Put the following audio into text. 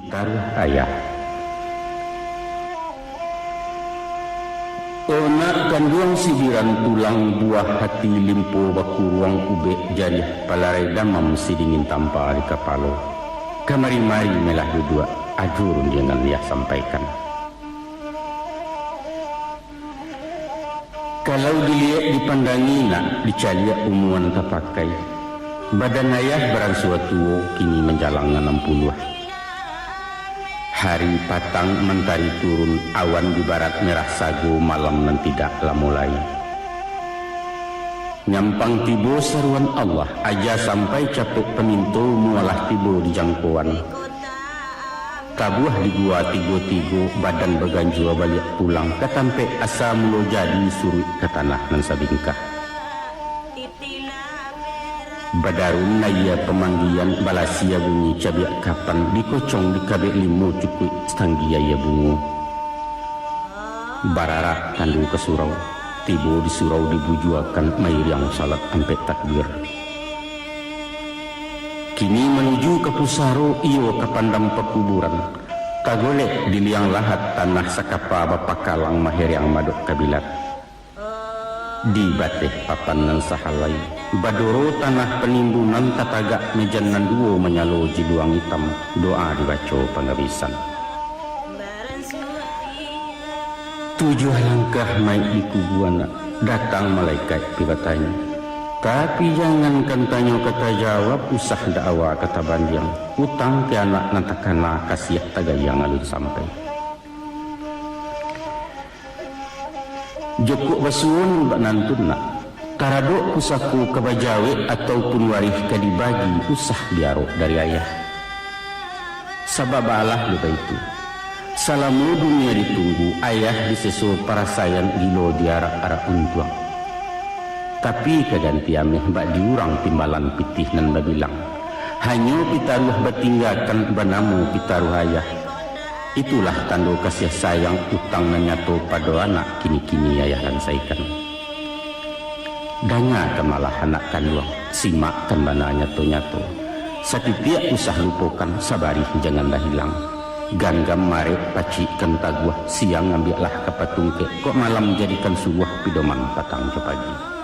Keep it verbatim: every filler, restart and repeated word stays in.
Taruah ayah. O nak kanduang sibiran tulang, buah hati limpo bakuruang, ubek jariah palarai, damam sidingin tampa di kapalo. Kamari-mari melah duduak, ado rundiangan yah sampaikan. Kalau diliek dipandangi nak, dicaliak umuan tapakai. Badan ayah baransua tuo, kini manjalang anam puluah. Hari patang mantari turun, awan di barat merah sago, malam nan tidak lamo lai. Nyampang tibo saruan Allah, aja sampai capek paminto, mualah tibo di jangkoan. Tabuah di gua tigo-tigo, badan baganjua baliak pulang, ka tampek asa mulo jadi, suruik ka tanah nan sabingkah. Badarun aia pamanggian, balasia bunyi cabiak kapan, dikocong dikabek limo, cukuik satanggi aia bungo. Bararak tandu ka surau, tibo di surau dibujuakan, mairiang salat ampek takbir. Kini manuju ka pusaro, iyo ka pandam pakuburan. Tagolek di liang lahat, tanah sakapa bapakalang, mahereang madok kabilat. Di bateh papan nan sahalai, badoro tanah panimbunan, tatagak mejan nan duo, manyalo jiluang itam, doa dibaco pangabisan. Tujuah langkah maik dikubua nak, datang malaikat pi batanyo. Tapi jangankan tanyo ka tajawab, usah dakwa ka tabandiang. Utang ka anak nan takana, kasiah tagayang alun sampai. Jokok basuo nan bak nantun nak, taradok pusako ka bajawek, ataupun warih ka dibagi, usah diarok dari ayah. Sabab baalah jo baitu, salamo dunia ditunggu, ayah diseso parasaian, gilo diarak-arak untuang. Tapi ka ganti ameh, bak di urang timbalan pitih nan babilang. Hanyo pitaruah batinggakan, banamo pitaruah ayah. Itulah tando kasiah sayang, utang nan nyato pado anak, kini-kini ayah ransaikan. Dangakan malah anak kanduang, simakkan bana nyato-nyato. Satitiak usah lupokan, sabarih jangan bahilang. Ganggam marek pacikkan taguah, siang ambiaklah ka patungkek, kok malam jadikan suguah, pidoman patang jo pagi.